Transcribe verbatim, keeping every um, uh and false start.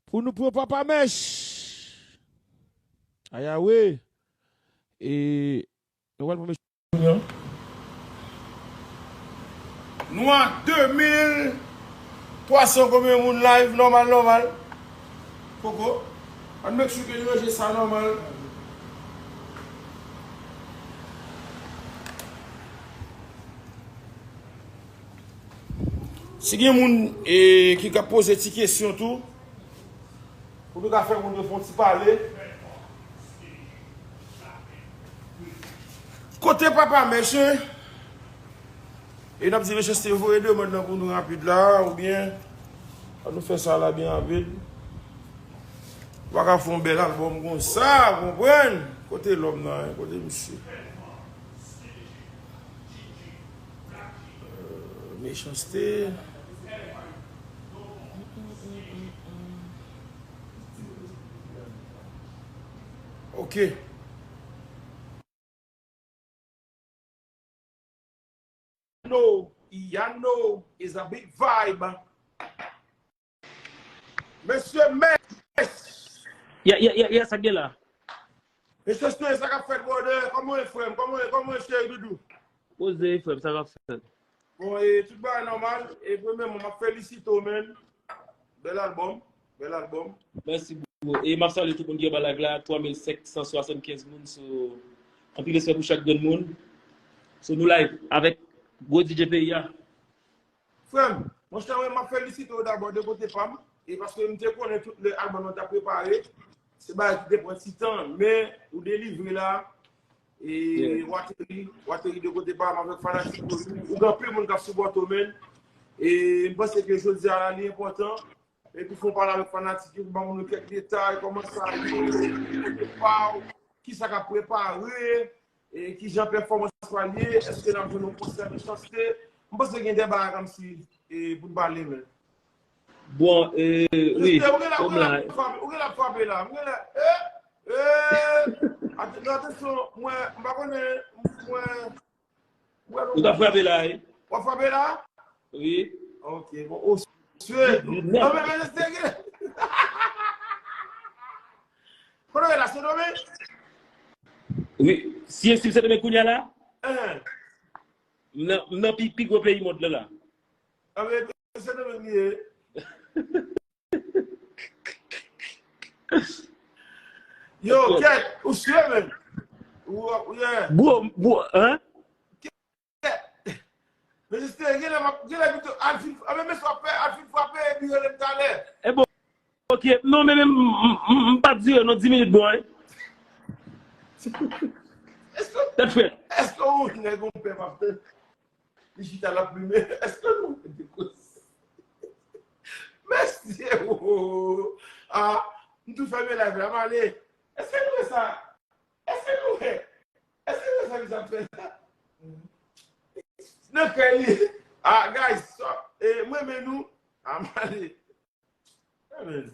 Pou nou pran Papa Mèch. Ayawe. E nou pral pran Mèch. Nou a de mil twa san konbyen moun live, nòmal, nòmal. Koko. Ann make sure ke nou ranje sa nòmal. Si gen moun, e, ki ka poze ti kesyon tou, pou nou ka fè moun yo fè yon ti pale. Kote Papa Mèch, en? E n ap di Mechanste voye demann nan pou nou rapid la, oubyen ann nou fè sa la byen rapid. Ou pa ka fè yon bèl albòm konsa, konprann? Kote lòm nan, en? Kote misye? Euh, Mechanste. Ok. No, Yano is a big vibe. Mesye Mèch. Ya, ya, ya, ya, sa k gen la? Mesye Stone, sa k ap fèt, brother? Kòman w ye, frè m? Kòman w ye, kòman w ye, cheri doudou? Poze, frè m, sa k ap fèt? Bon, e tout bagay nòmal. E premyèman, m ap felisite w, man. Bèl albòm. Bèl albòm. Mèsi, bro. E m ap salye tout moun ki anba live la, twa mil senk san swasannkenz moun. So, anpil respè pou chak grenn moun. So, nou live avèk gwo D J peyi a. Frè m, monchè, mwen, m ap felisite w dabò de kote pa m. E paske m te konnen tout lè albòm nan t ap prepare, se bagay ki te pran ti tan, men ou delivre la. E w ateri, w ateri de kote pa m avèk fanatik yo. Ou gen anpil moun k ap sipòte w, men. E m panse ke jodi a la, li enpòtan. Epi fè w pale avèk fanatik yo, ban moun yo kèk detay, kòman sa ye, kote pa w, kisa k ap prepare, e kijan pèfòmans pral ye, èske n ap jwenn yon konsè Mechanste? M panse gen de bagay kòmsi e, pou n pale, men. Bon, e, wi, Mesye, ou gen la, ou gen la frape, ou gen la frape la. Ou gen la, e, e, at- non, atansyon, mwen, m pa konnen, mwen, mwen, ou ka frape la, wi. W ap frape la? Wi. Ok, bon, o, swe. Non, men, men, se gen. Kote w ye la, Sendomeng? Wi. Si, si Sendomeng kounye a la, Hein. m nan, m nan pi, pi gwo peyi mond lan la. A, men, Sendomeng li ye. Yo, kèt, ou swe, men. Ou, ou, yeah. Bro, bro, hein? Kèt. Men jis te, gen lè m ap, gen lè pito, al fin, a, men, men sa w ap fè, al fin frape, epi rele m talè. E bon, ok, non, men, men, m, m, m, m pa t dire non, dis minit bon, hein? Èske, Tèt frèt. Èske ou nèg yon pè p ap tann? Li chita l ap plimen. Èske nou wè de koze? Mesye, oh, ah, m tou fèmen live la, m ale. Èske nou wè sa? Èske nou wè? Èske nou wè sa misye ap fè la? Nan kè li. Ah, guys, so, eh, mwen renmen nou. Ah, m ale. Amen.